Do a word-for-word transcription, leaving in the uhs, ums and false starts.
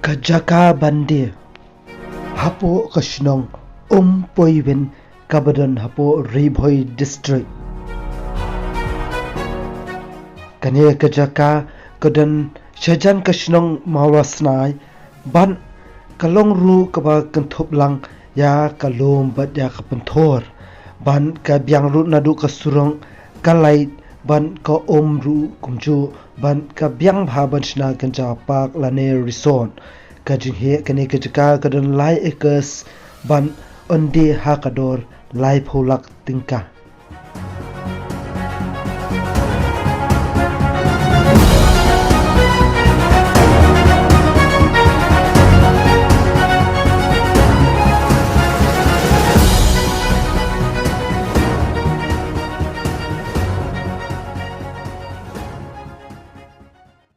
Ka jaka ban die hapoh ka shnong Umpoiwin kaba don hapoh Ri Bhoi District. Kane ka jaka ka don shajan ka shnong Mawlasnai, bad ka long ruh kaba kynthup lang ïa ka lum bad ïa ka pynthor, bad ka biang ruh naduh ka surok, ka lait, bad ka um ruh kumjuh, bad ka biang bha ban shna kynja park lane resort. Ka jingheh kane ka jaka ka don lai acres, bad yn die ha ka dor laiphew lak tyngka.